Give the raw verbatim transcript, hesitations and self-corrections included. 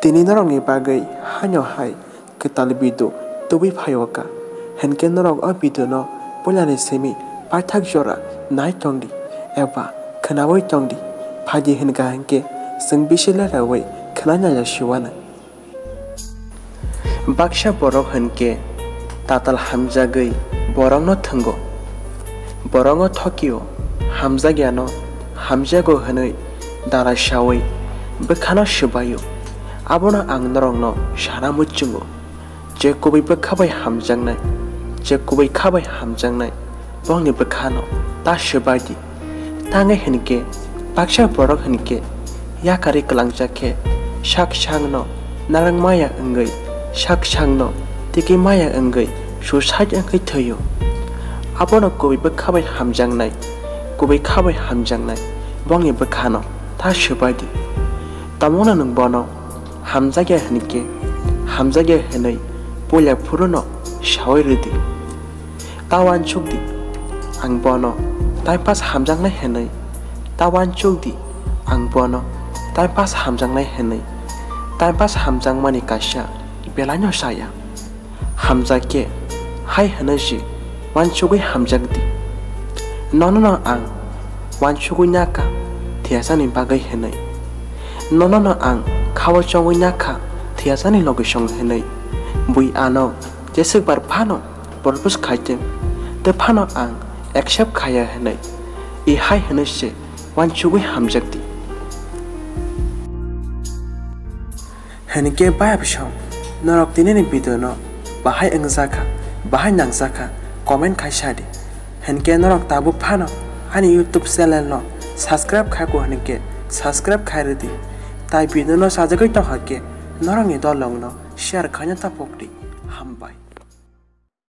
Tini norokni bagwi haino hai kwtal video tubui phaio ka, hinkhe norok o video no puilani simi paithak jora nai tongdi eba khwnaui tongdi, phaidi hinka hinkhe chwng bisi leraui khwnaina ya siwano. Baksa borok hinkhe tatal hamjagwi borokno thwngo. Borokno thokio, hamjakyano hamjago hwnwi dara saui bwkhano swbaio. Abono ang norokno sana muchungo, je kubui bwkha bai hamjaknai, je kubui kha bai hamjaknai, bongni bwkhano ta swbaidi. Tangwi hinkhe baksa borok hinkhe yakarwi kwlangjak khe sak sakno narwk maya wngwi, sak sakno tiki maya wngwi suicide wngwi thwio. Abono kubui bwkha bai hamjaknai, kubui kha bai hamjaknai bongni bwkhano ta swbaidi. Tamungno nwng bono hamjakya hinkhe, hamjakya hinwi puila phuruno saui rwdi. Ta uansukdi, ang bono time pass hamjaknai hinwi. Ta uansukdi, ang bono time pass hamjaknai hinwi. Time pass hamjakmani kaisa belaino saya. Hamjakhe hai hwnwi se uansugwi hamjakdi. Nono no ang uansugwi nakha thiyasani bagwi hinwi. Nono no ang khao chongwi nakha thiyasani logi song hinwi. Bui ano jeswk bar phano propose khaitwng, tei phano ang accept khaiya hinwi, i hai hwnwi se uansugwi hamjakdi. Hinkhe bayapsong norok tinini video no bahai wngjakha, bahai nangjakha, comment khai sadi. Hinkhe norok tabuk phano ani YouTube channel no subscribe khaiko hinkhe subscribe khai rwdi. Tai video no sajagwi tongkha khe norokni dolong no share khaina tapukdi. Hambai.